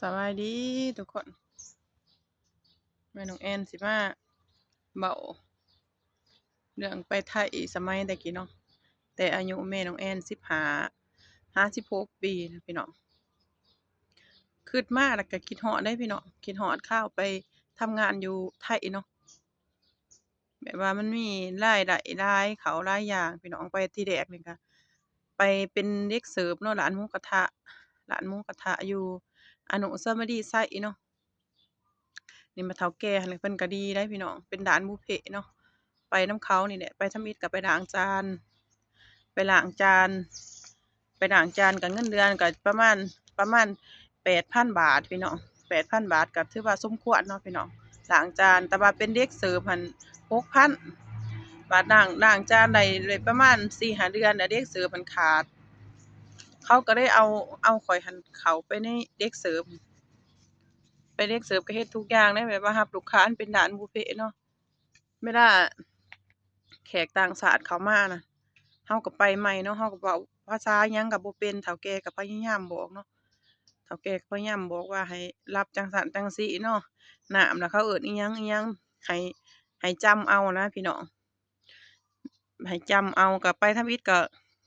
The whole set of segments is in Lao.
ສະບາຍດີທຸກຄົນ, ແມ່ນ້ອງແອນຊິມາເວົ້າເລື່ອງໄປໄທສະໄໝແຕ່ກີ້ເນາະ, ແຕ່ອາຍຸແມ່ນ້ອງແອນສິບຫ້າຫາສິບຫົກປີນະພີ່ນ້ອງ. ຄິດມາແລ້ວກໍຄິດຮອດເດ້ພີ່ນ້ອງ, ຄິດຮອດຄາວໄປທຳງານຢູ່ໄທເນາະ. ແບບວ່າມັນມີລາຍໄດ້ຫຼາຍ ເຂົ້າຫຼາຍຢ່າງພີ່ນ້ອງ. ໄປທີແລກນີ້ກະໄປເປັນເດັກເສີບເນາະ ຮ້ານໝູກະທະ, ຮ້ານໝູກະທະຢູ່ອະນຸສາວະລີໄຊເນາະ. ນີ້ ມາເຖົ້າແກ່ຫັ້ນແຫຼະ ເພິ່ນກະດີໄດ໋ພີ່ນ້ອງ, ເປັນຮ້ານບຸບເພເນາະ. ໄປນຳເຂົານີ້ແຫຼະ, ໄປທຳອິດກະໄປລ້າງຈານ, ໄປລ້າງຈານ ໄປລ້າງຈານກະເງິນເດືອນກະປະມານ ປະມານແປດພັນບາດພີ່ນ້ອງ, ແປດພັນບາດກະຖືວ່າສົມຄວນເນາະພີ່ນ້ອງ, ລ້າງຈານ. ແຕ່ວ່າເປັນເດັກເສີບຫັ້ນຫົກພັນ, ບາດລ້າງ ລ້າງຈານໄດ້ ໄດ້ປະມານສີ່ຫ້າເດືອນ ແລ້ວເດັກເສີບຫັ້ນຂາດ, ເຂົາກະເລີຍເອົາ ເອົາຂ້ອຍຫັ້ນເຂົ້າໄປໃນເດັກເສີບ, ໄປເດັກເສີບກະເຮັດທຸກຢ່າງເດ້, ແບບວ່າຮັບລູກຄ້າ ອັນເປັນຮ້ານບຸບເພເນາະ. ເວລາແຂກຕ່າງຊາດເຂົ້າມານະ ເຮົາກໍໄປໃໝ່ເນາະ, ເຮົາກໍເວົ້າພາສາຫຍັງກໍບໍ່ເປັນ, ເຖົ້າແກ່ກໍພະຍາຍາມບອກເນາະ, ເຖົ້າແກ່ກໍພະຍາຍາມບອກວ່າໃຫ້ຮັບຈັ່ງຊັ້ນຈັ່ງຊີ້ເນາະ, ນ້ຳນະເຂົາເອີ້ນອີ່ຫຍັງອີ່ຫຍັງ ໃຫ້ ໃຫ້ຈຳເອົານະພີ່ນ້ອງ, ໃຫ້ຈຳເອົາ. ກໍໄປທຳອິດກໍ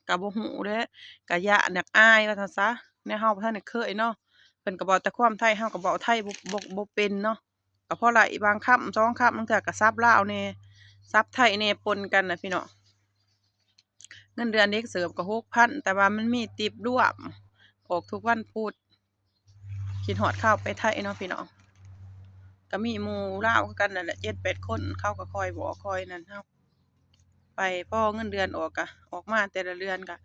ກໍບໍ່ຮູ້ແຫຼະ, ກໍຢ້ານ ຢາກອາຍວ່າຊັ້ນຊະ, ແນວເຮົາບໍ່ທັນໄດ້ເຄີຍເນາະ. ເພິ່ນກໍເວົ້າແຕ່ຄວາມໄທ, ເຮົາກໍເວົ້າໄທບໍ່ ບໍ່ ບໍ່ເປັນເນາະ. ກໍພໍໄດ້ບາງຄຳສອງຄຳ, ບາງເທື່ອກໍສັບລາວແດ່ ສັບໄທແດ່ ປົນກັນນະພີ່ນ້ອງ. ເງິນເດືອນເດັກເສີບກໍຫົກພັນ, ແຕ່ວ່າມັນມີຕິບລວມອອກທຸກວັນພຸດ. ຄິດຮອດຄາວໄປໄທເນາະພີ່ນ້ອງ, ກໍມີໝູ່ລາວຄືກັນນັ້ນແຫຼະ ເຈັດແປດຄົນ, ເຂົາກໍຄອຍບອກຄອຍນັ້ນເຮົາ. ໄປພໍເງິນເດືອນອອກກະ ອອກມາແຕ່ລະເດືອນກະ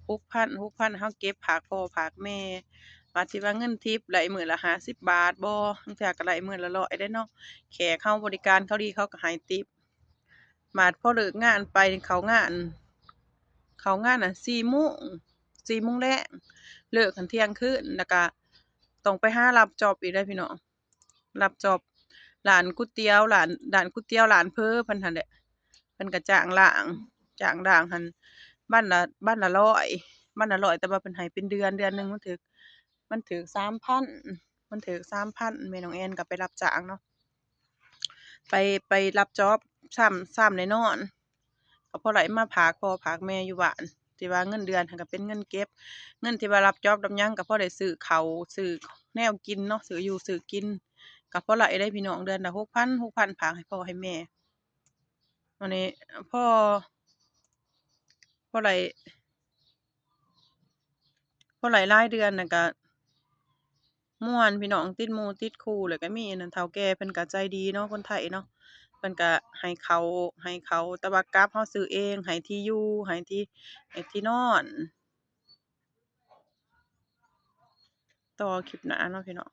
ຫົກພັນ ຫົກພັນ ເຮົາເກັບຝາກພໍ່ຝາກແມ່. ບາດທີ່ວ່າເງິນທິບໄດ້ມື້ລະຫ້າສິບບາດບໍ, ບາງເທື່ອກະໄດ້ມື້ລະຮ້ອຍເດ້ເນາະ. ແຂກເຮົາບໍລິການເຂົາດີ ເຂົາກະໃຫ້ຕິບ. ບາດພໍເລີກງານໄປ ເຂົ້າງານ ເຂົ້າງານຫັ້ນສີ່ໂມງ ສີ່ໂມງແລງ, ເລີກຫັ້ນທ່ຽງຄືນ, ແລ້ວກະຕ້ອງໄປຫາຮັບຈອບອີກເດ້ພີ່ນ້ອງ. ຮັບຈອບຮ້ານກຸດຕຽວ ຮ້ານ ຮ້ານກຸດຕຽວ ຮ້ານເຝີເພິ່ນຫັ້ນແຫຼະ, ເພິ່ນກໍຈ້າງລ້າງ ຈ້າງລ້າງຫັ້ນ ວັນລະ ວັນລະຮ້ອຍ ວັນລະຮ້ອຍ ແຕ່ວ່າເພິ່ນໃຫ້ເປັນເດືອນ, ເດືອນໜຶ່ງມັນຖືກ ມັນຖືກສາມພັນ ມັນຖືກສາມພັນ. ແມ່ນ້ອງແອນກໍໄປຮັບຈ້າງເນາະ, ໄປ ໄປຮັບຈອບຊ້ຳ ຊ້ຳແນ່ນອນ. ກໍພໍໄດ້ມາຝາກພໍ່ຝາກແມ່ຢູ່ບ້ານ, ທີ່ວ່າເງິນເດືອນຫັ້ນກໍເປັນເງິນເກັບ, ເງິນທີ່ວ່າຮັບຈອບຮັບຫຍັງກໍພໍໄດ້ຊື້ເຂົ້າ ຊື້ແນວກິນເນາະ, ຊື້ຢູ່ຊື້ກິນ ກໍພໍໄດ້ເດ້ພີ່ນ້ອງ, ເດືອນລະຫົກພັນ ຫົກພັນ ຝາກໃຫ້ພໍ່ໃຫ້ແມ່. ອັນນີ້ພໍ ພໍໄດ້ ພໍໄດ້ຫຼາຍເດືອນນັ້ນກໍ ມ່ວນພີ່ນ້ອງ, ຕິດໝູ່ຕິດຄູ່. ແລ້ວກໍມີອັນນັ້ນ ເຖົ້າແກ່ເພິ່ນກໍໃຈດີເນາະ ຄົນໄທເນາະ, ເພິ່ນກໍໃຫ້ເຂົ້າ ໃຫ້ເຂົ້າ ແຕ່ວ່າກັບເຮົາຊື້ເອງ, ໃຫ້ທີ່ຢູ່ ໃຫ້ທີ່ ໃຫ້ທີ່ນອນ. ຕໍ່ຄລິບໜ້າເນາະພີ່ນ້ອງ.